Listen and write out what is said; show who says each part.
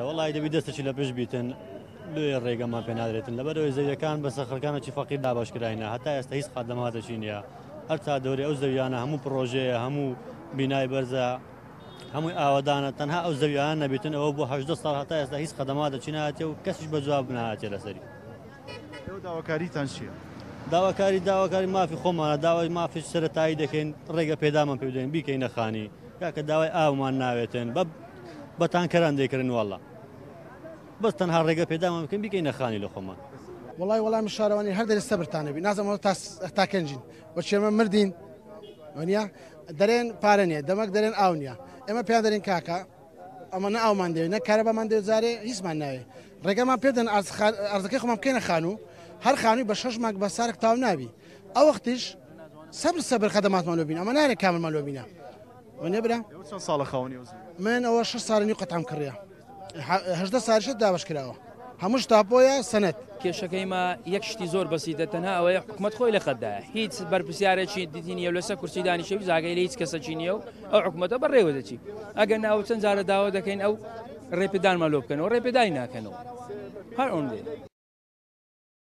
Speaker 1: وەڵی دەبی دەستێکی لە پشت بیتن، لێ ڕێگەمان پێ نادرێتن، لەبەرەوەی زەویەکان بەسەر خەڵکانێکی فەقیر دابەش کراینە، هەتا ئێستا هیچ خەدەماتێکی نییە. هەر تا دەورێ ئەو زەویانە هەموو پرۆژەیە، هەموو بینای بەرزە، هەمووی ئاوەدانە، تەنها ئەو زەویانە نەبیتن. ئەوە بۆ 18 ساڵ هەتا ئێستا هیچ خەدەماتێکی ناتێ و کەسیش بە جواب نهاتێ لەسەری.
Speaker 2: ئێوە داواکاریتان چییە؟
Speaker 1: داواکاری مافی خۆمانە، داوای مافی سەرەتایی دەکەین، ڕێگە پێدامان پێ بدەین بیکەینە خانی. کاکە داوای ئاومان ناوێتن، بە تانکەران دەیکردن، والله بەس تەنها ڕێگە پێدامان بکەین بیکەینە خانی لە خۆمان.
Speaker 3: وڵی وەڵامی شارەوانی هەر دەرێ سەبرتانە بی، نازم تا کەنجین وەچێمە مردین وەنیە. دەرێن پارە نییە، دەمەک دەرێن ئاو نییە. ئێمە پێیان دەرێن کاکە ئەمە نە ئاومان دەوێت نە کارەبامان دەوێت، جارێ هیچمان ناوێت، ڕێگەمان پێدەن ئەرزەکەی خۆمان بکەینە خانوو. هەر خانووی بە 6 مانگ بە سارک تاو نابی، ئەو وەختیش سەبر سەبر خەدەماتمان لۆ بین، ئەمە نارێ کاملمان لۆ بینە وەنیە برا.
Speaker 2: ئێوە چەند ساڵە خاوەنی ئەو زەویە؟
Speaker 3: من ئەوە 6 ساڵی نیو قەتعم کڕیە، 18 ساڵیشە دابەش کراوە، هەمووش تاپۆیە سەنەت.
Speaker 4: کێشەکەی ما یەک شتی زۆر بەسیتە، تەنها ئەوەیە حکوومەت خۆی لە خەتدایە، هیچ بەرپرسیارێکی دیتی نییە و لەسەر کورسی دانیشەوی زاگەی لە هیچ کەسەکی نییە و ئەو حکوومەتە بەڕێوە دەچی. ئەگەر ناوە چەند جارە داوا دەکەین ئەو ڕێپێدانمان لۆ بکەنەوە، ڕێپێدانی ناکەنەوە، هەر ئەوەندەیە.